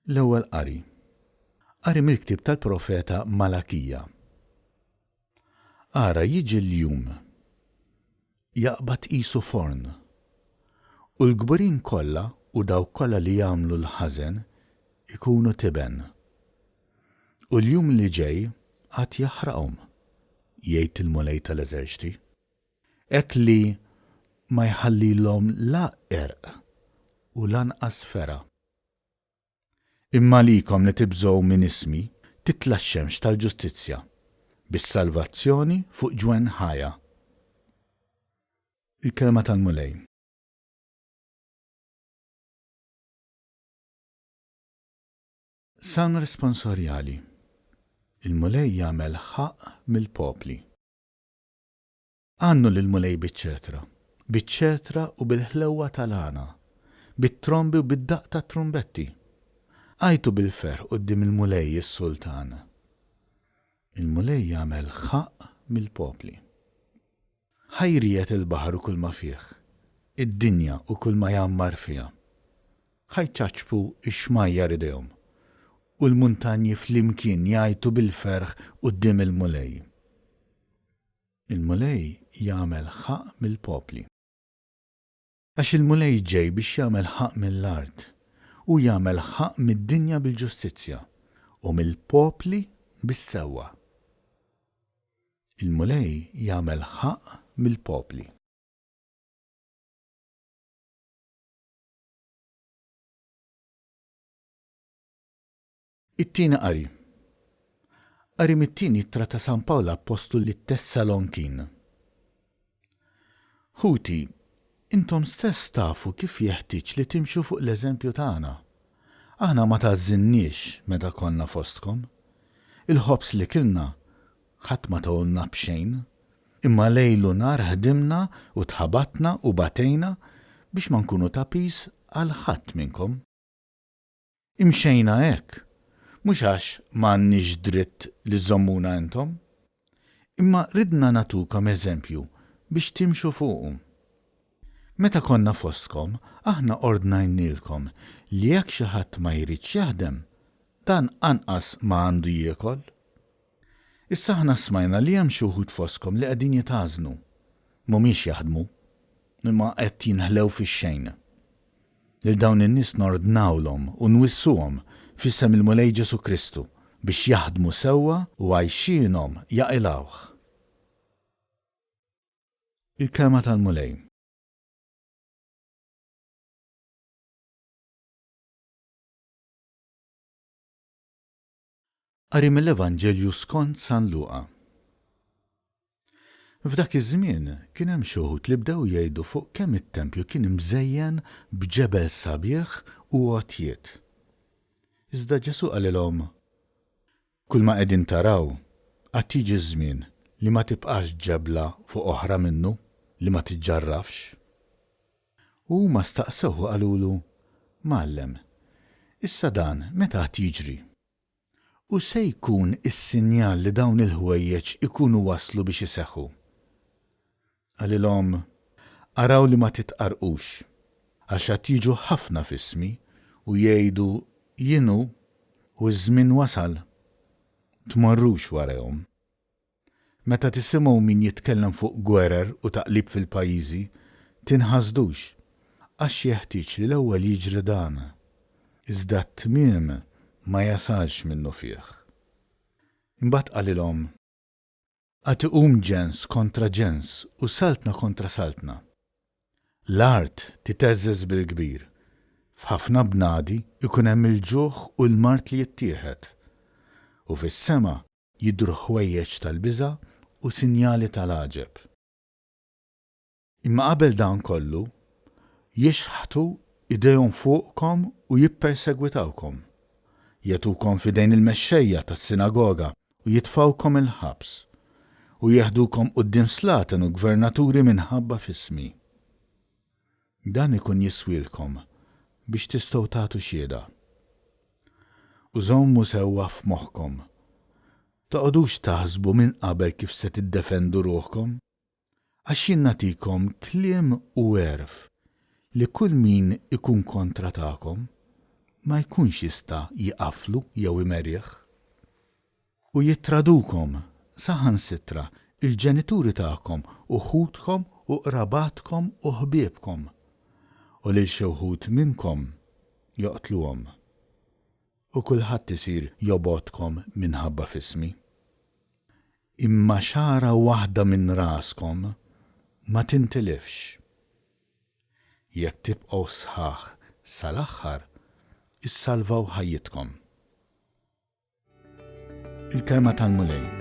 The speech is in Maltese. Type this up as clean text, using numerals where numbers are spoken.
L-Ewwel Qari. Qari mill-ktieb tal-profeta Malakija. Ara, jiġi l-jum, jaqbad qisu forn, u l-kburin kollha u dawk kollha li jagħmlu l-ħażen ikunu tiben. U l-jum li ġej għad jaħraqhom, jgħid il-Mulej tal-eżerċti. Hekk li ma jħallilhom la għerq u lanqas fergħa. Imma għalikom li tibżgħu minn ismi, titla' x-xemx tal-ġustizzja, bis-salvazzjoni fuq ġwenħajha. Il-Kelma tal-Mulej. Salm Responsorjali Il-Mulej jagħmel ħaqq mill-popli. Għannu lill-Mulej biċ-ċetra, biċ-ċetra u bil-ħlewwa tal-għana, bit-trombi u bid-daqq tat-trumbetti. Għajtu bil-ferħ quddiem il-Mulej is-Sultan. Il-Mulej jagħmel ħaqq mill-popli. Ħa jriegħed il-baħar u kulma fih, id-dinja u kulma jgħammar fiha. Ħa jċaċċpu x-xmajjar idejhom, u l-muntanji flimkien jgħajtu bil-ferħ quddiem il-Mulej. Il-Mulej jagħmel ħaqq mill-popli. Għax il-Mulej ġej biex jagħmel ħaqq mill-art, hu jagħmel ħaqq mid-dinja bil-ġustizzja, u mill-popli bis-sewwa. Il-Mulej jagħmel ħaqq mill-popli. It-Tieni Qari Qari mit-tieni ittra ta' San Pawl Appostlu lit-Tessalonkin. Ħuti, intom stess tafu kif jeħtieġ li timxu fuq l-eżempju tagħna. Aħna ma tgħażżinniex meta konna fostkom. Il-ħobż li kilna ħadd ma tahulna b'xejn, imma lejl u nhar ħdimna u tħabatna u batejna biex ma nkunu ta' piż għal ħadd minnkom. Imxejna hekk, mhux għax ma għandniex dritt li żżommuna intom, imma ridna nagħtukom eżempju biex timxu fuqu. Meta konna fostkom, aħna ordnajnielkom li jekk xi ħadd ma jridx jaħdem, dan anqas ma għandu jiekol. Issa aħna smajna li hemm xi wħud fostkom li qegħdin jitgħażżnu, mhumiex jaħdmu, imma qed jinħlew fix-xejn. Lil dawn in-nies nordnawlhom u nwissuhom f'isem il-Mulej Ġesù Kristu biex jaħdmu sewwa u għajxienhom jaqilgħuh. Il-Kelma tal-Mulej. Qari mill-Evanġelju skont San Luqa. F'dak iż-żmien kien hemm xi wħud li bdew jgħidu fuq kemm it-tempju kien imżejjen b'ġebel sabiħ u għotjiet. Iżda Ġesù qalilhom, Kulma qegħdin taraw, għad jiġi ż-żmien li ma tibqax ġebla fuq oħra minnu li ma tiġġarrafx. U huma staqsewh u qalulu, Mgħallem, issa dan meta għad jiġri? U se jkun is-sinjal li dawn il-ħwejjeġ ikunu waslu biex iseħħu? Qalilhom, Araw li ma titqarrqux, għax għad jiġu ħafna f'ismi u jgħidu, 'Jien hu', u 'Iż-żmien wasal. Tmorrux warajhom. Meta tisimgħu min jitkellem fuq gwerer u taqlib fil-pajjiżi, tinħasdux, għax jeħtieġ li l-ewwel jiġri dan, iżda t-tmiem ma jasalx minnufih. Imbagħad qalilhom, Għad iqum ġens kontra ġens u saltna kontra saltna. L-art titheżżeż bil-kbir, f'ħafna bnadi jkun hemm il-ġuħ u l-mard li jittieħed, u fis-sema jidhru ħwejjeġ tal-biża' u sinjali tal-għaġeb. Imma qabel dan kollu, jixħtu idejhom fuqkom u jippersegwitawkom, jagħtukom f'idejn il-mexxejja tas-sinagoga u jitfgħukom il-ħabs, u jeħdukom quddiem slaten u gvernaturi minħabba f'ismi. Dan ikun jiswielkom biex tistgħu tagħtu xhieda. U żommu sewwa f'moħħkom, toqgħodux taħsbu minn qabel kif se tiddefendu ruħkom, għax jien nagħtikom kliem u għerf li kull min ikun kontra tagħkom. ma jkunx jista' jiqaflu jew imerih. U jittradukom, saħansitra l-ġenituri tagħkom u ħutkom u qrabatkom u ħbiebkom, u lil xi wħud minnkom joqtluhom. U kulħadd isir jobgħodkom minħabba f'ismi. Imma xagħra waħda minn raskom ma tintilifx. Jekk tibqgħu sħaħ sal-aħħar, issalvaw ħajjitkom. Il-Kelma tal-Mulej.